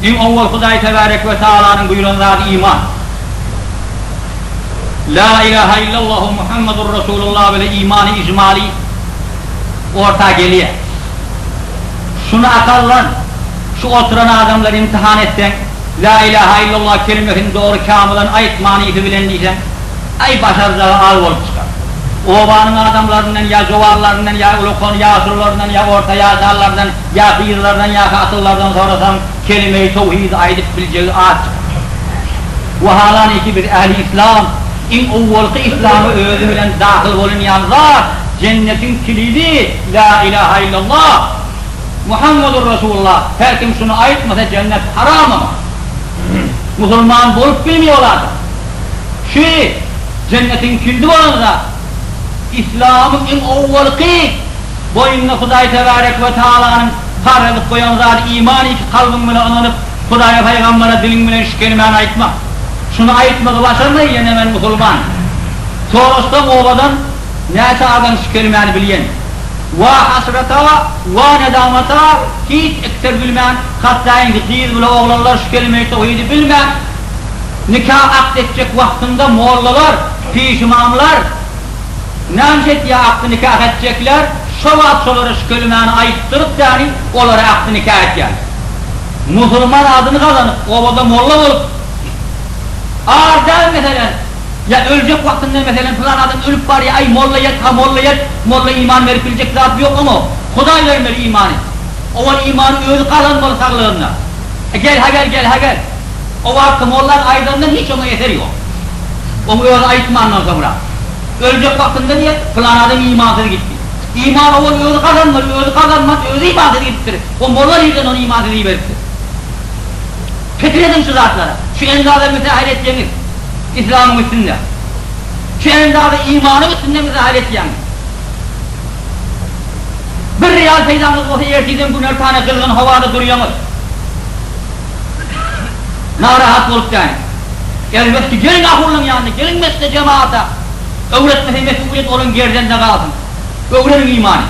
Iň owwal Hudaý Tebärek we Taalanyň buýran zady iman. La ilaha illallahu Muhammedur Rasulullah bile imany ijmaly orta gelýär. Şuny akallan şu oturan adamlary imtihan etseň, La ilaha illallah kelimesini dogry kamylan aýt manysy bilen diýseň, aý başarjagy az bolup çykar. Obanyň adamlaryndan ýa jowanlaryndan ýa ulakan ýaşulularyndan ýa orta ýaşanlardan ýa gyzlardan ýa hatynlardan sorasaň kelime-i towhidi aýdyp biljegi az çykar. Wahalaniki biz ähli islam iň owwalky islama özi bilen dahyl bolunýan zat jennetiň kilidi La ilaha illallah Muhammedur Rasulullah her kim şuny aýtmasa jennet haram oňa. Musulman bolup bilmeýär ol adam. Şu jennetiň kilidi bolan zat islamyň iň owwalky Boýnuňa Hudaý Tebärek we Taalanyň parz edip goýan zady iman iki kalbyň bilen ynanyp, Hudaýa Pygambere diliň bilen şu kelimäni aýtmak. Şuny aýtmagy başarmaý ýene men musulman. Soraşsaň obadan näçe adam şu kelimäni bilýän. Wa hasrata, wa nedamata hiç ekser bilmän, hatda indi gyz bile oglanlar şu kelimeýi towhidi bilmän nika akt etjek wagtynda mollalar, pişimamlar, Näme etýä akdy nikah etjekler şo wagt şolara şu kelimäni aýtdyryp däni olary akdy nikah etýäler. Musulman adyny gazanyp obada molla bolup ar däl meselen ýa öljek wagtynda meselen pylan adam ölüp barýa aý molla ýet ha molla ýet molla iman berip biljek zat ýok oňa hudaý bermeli imany owal imany özi gazanmaly saglygynda gel ha gel gel ha gel O wagtky mollaň aýdanyndan hiç oňa eser ýok. Oň özi aýtmandan soňra. Öljek wagtynda diýer, pylan adam imansyz gitdi. Iman owal özi gazanmaly, özi gazanman, özi imansyz gidipdir. O molla nirden ony imansyz iberipdir. Pikir ediň şu zatlara. Şu enzaza müsähel etjeňiz. Islamyň üstünde. Şu enzaza imanyň üstünde müsähel etýäňiz. Bir real peýdaňyz bolsa ertirden günortana gyzgyn howada durýaňyz. Narahat bolup däni. Elbetde geliň ahullaň ýanyna, geliň mesjide jemagata. Öwretmese mesulyýet olaň gerdende galsyn. Öwreniň imany.